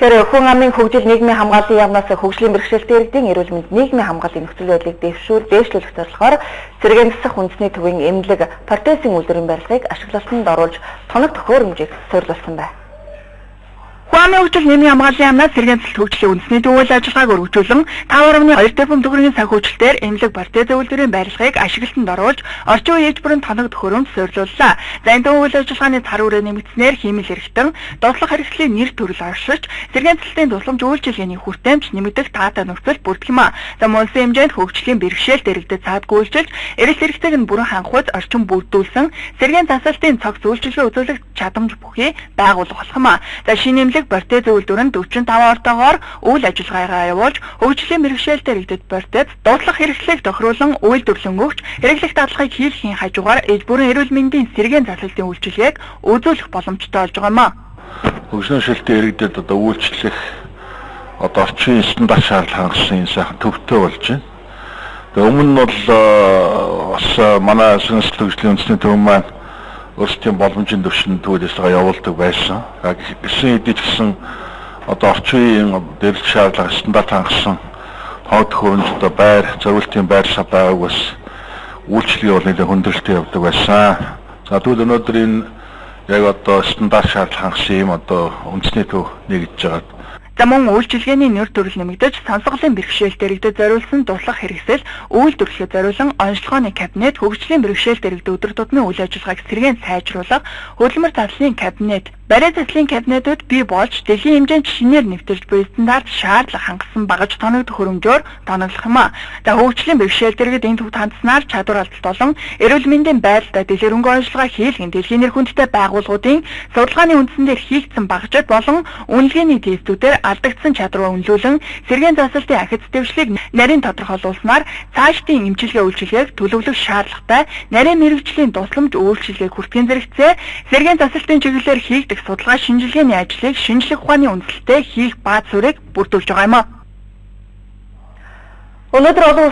Тэр хүн амын хөгжил нийгмийн хамгааллын яамнаас хөгжлийн бэрхшээлтэй иргэдийн эрүүл мэнд нийгмийн хамгааллын нөхцөл байдлыг дээшлүүлэх зорилгоор сэргээн засах үндэсний төвийн эмнэлэг протезын үйлдвэрийн барилгыг ашиглалтанд оруулж тоног төхөөрөмжийг суйрлуулсан байна. Хүн амын хөгжил нийгмийн хамгааллын яамнаас сэргээн засалт хөгжлийн үндэсний төв үйл ажиллагааг өргөжүүлэн 5.2 тэрбум төгрөгийн санхүү хөгжлөөр эмнэлэг протез үйлдвэрийн барилгыг ашиглалтанд оруулж орчин үеийн ээж бүрэн тоног төхөөрөмж суйрлууллаа. За энэ төв үйл ажиллагааны цар үрээ нэмэгдснээр хиймэл эрхтэн дуслах хэрэгслийн нэр төрөл оршиж сэргээн засалтын тусламж үйлчилгээний хүртээмж нэмэгдэх таатай нөхцөл бүрдэх юм а. За мөн улсын хэмжээнд хөгжлийн бэрхшээлт иргэдэд цаадгүй үйлчилж эрэлт хэрэгцээг нь бүрэн хангах орчин бүрдүүлсэн сэргээн засалтын цогц үйлчилгээ үзүүлэх чадамж бүхий байгууллага болох юм а. За шинэ эмнэлэг протез үйлдвэр нь 45 ортоогоор үйл ажиллагаагаа явуулж хөгжлийн бэрхшээлтэй иргэдэд протез дуслах хэрэгслийг тохируулан үйлдвэрлэн өгч хэрэглэх дадлахыг хийлгэхийн хажуугаар ээж бүрэн эрүүл мэндийн сэргээн засалтын үйлчилгээг үзүүлэх боломжтой болж байгаа юм а. Хөгжлийн бэрхшээлтэй иргэдэд одоо үйлчлэх одоо орчин стандарт шаардлага хангасан энэ сайхан төвтэй болж байна. Тэгээ өмнө нь бол бас манай сэргээн засалт хөгжлийн үндэсний төв маань өөрсдийн боломжийн түвшинд үйл ажиллагаа явуулдаг байсан. Гэсэн хэдий ч гэсэн одоо орчин үеийн дэвшлэх шаардлага стандарт хангасан тоо төхөөрөмж одоо байр, зориултын байр сав байгааг бас үйлчилгээ бол нэлээд хүндрэлтэй явдаг байсан. За тэгвэл өнөөдөр энэ яг одоо стандарт шаардлага хангасан ийм одоо үндэсний төв нэгдэж байгаа. За мөн үйлчилгээний нэр төрөл нэмэгдэж сонсголын бэрхшээлтэй иргэдэд зориулсан дуслах хэрэгсэл үйлдвэрлэхэд зориулан онцлогооны кабинет хөгжлийн бэрхшээлтэй иргэдэд өдөр тутмын үйл ажиллагааг сэргээн сайжруулах хөдөлмөр задлалын кабинет барай задлалын кабинетүүд бий болж дэлхийн хэмжээнд шинээр нэвтэрч буй стандарт шаардлага хангасан багаж тоног төхөөрөмжөөр тоноглох юм а. За хөгжлийн бэрхшээлтэй иргэд энэ төвд хандсанаар чадвар алдалт болон эрүүл мэндийн байдалтай дэлгэрэнгүй онцлогоо хийлгэн дэлхийн нэр хүндтэй байгууллагуудын судалгааны үндсэн дээр хийгдсэн багажид болон үнэлгээний тестүүдээр алдагдсан чадвараа үнэлүүлэн сэргээн засалтын ахиц дэвшлийг нарийн тодорхойлуулснаар цаашдын эмчилгээ үйлчилгээг төлөвлөх шаардлагатай нарийн мэргэжлийн тусламж үйлчилгээг хүртэхийн зэрэгцээ сэргээн засалтын чиглэлээр хийгдэх судалгаа шинжилгээний ажлыг шинжлэх ухааны үндэслэлтэй хийх бааз суурийг бүрдүүлж байгаа юм а. Өнөөдөр олон